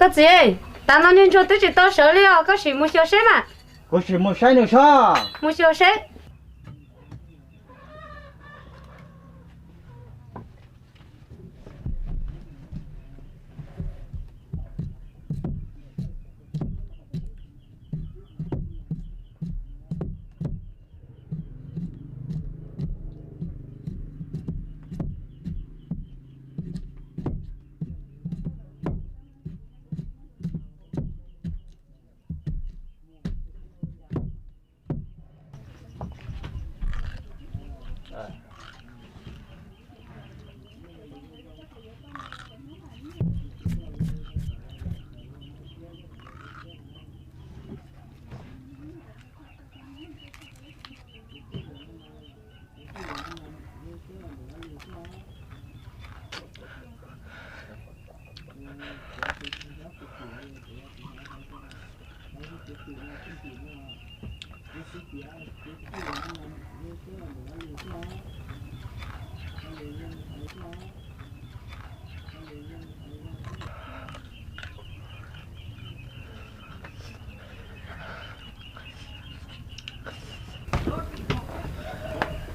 Koj txiv, tav no niag ntsuag twb tsis tau sawv li os, koj sim mus xyuas seb mas. Kuv sim mus saib nws soj. Mus xyuas seb.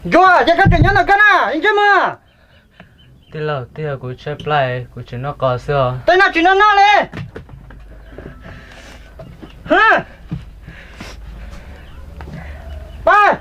Ntsuag, ces koj tseem nyob ntawm koj na, ntsej muag. Tij laug, twb yog kuv tshaib plab, kuv tseem noj qos xwb os. Tej no tsis noj noj li. Pab.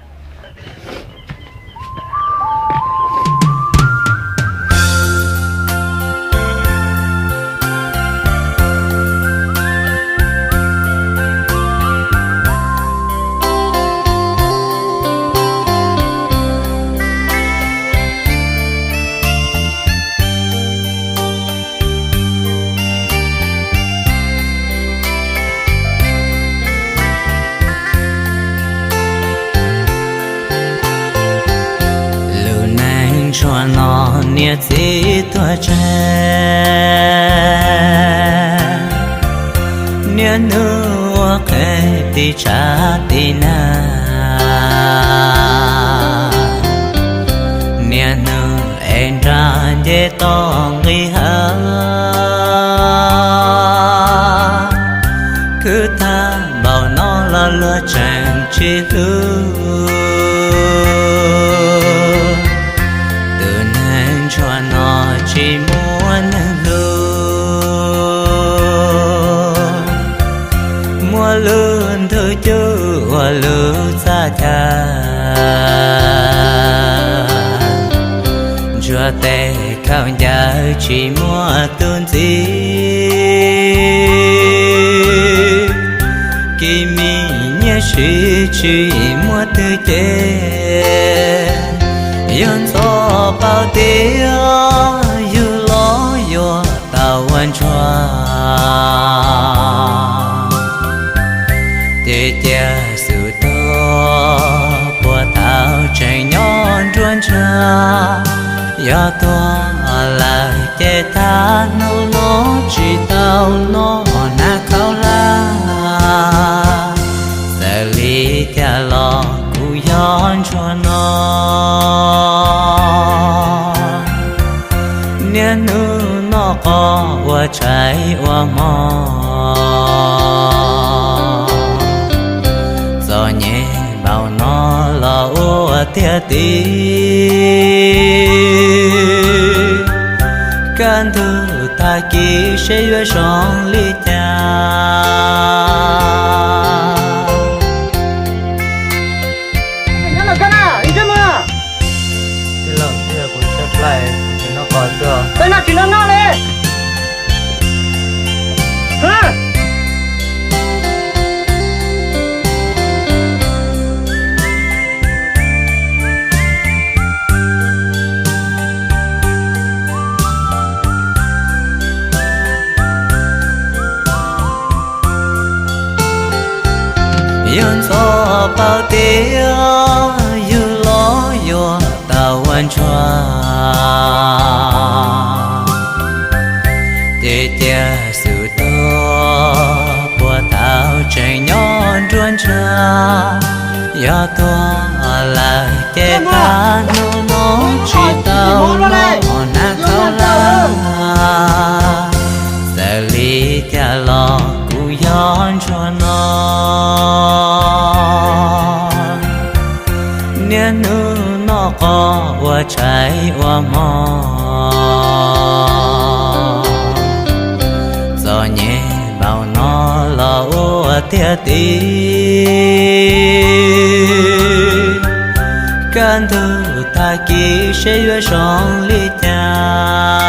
Lub neej tshuav no niam txiv tuag tseg, niaj hnub ua qhev tiv tshav tiv nag, niaj hnub ev nra nce toj nqis hav. Khwv tag npaum no los luag tseem tsis hlub. Tus neeg ntsuag no tsis muaj neeg hlub, muaj lub ntuj cub ua lub txaj cag. Ntsuag tes khaub ncaws tsis muaj tus ntxiv, kis mis nyiaj siv tsis muaj twg cev. Yog ntxhov paub tias yug los yuav tau ua ntsuag, ces cia xub tuag puag tau tseem nyob nruab nrag. Yog tuag lawm ces tag hnub no tsis tau noj hnav khaub hlab. Txawm li cas los kuj yog ntsuag no, niaj hnub noj qos ua tshais ua hmo. Txom nyem npaum no los ua tiag tiag, kaj ntug tag kis seb yuav zoo li cas. Tij laug, twb yog kuv tshaib plab, tsis noj qos xwb os. Tej no tsis noj noj li. Yog ntxhov paub tias yug los yuav tau ua ntsuag, ces cia xub tuag puag tau tseem nyob nruab nrag. Yog tuag lawm ces tag hnub no tsis tau noj hnav khaub hlab. Txawm li cas Ntsuag no, niaj hnub noj qos ua tshais ua hmo, txom nyem npaum no los ua tiag tiag. Kaj ntug tag kis seb yuav zoo li cas.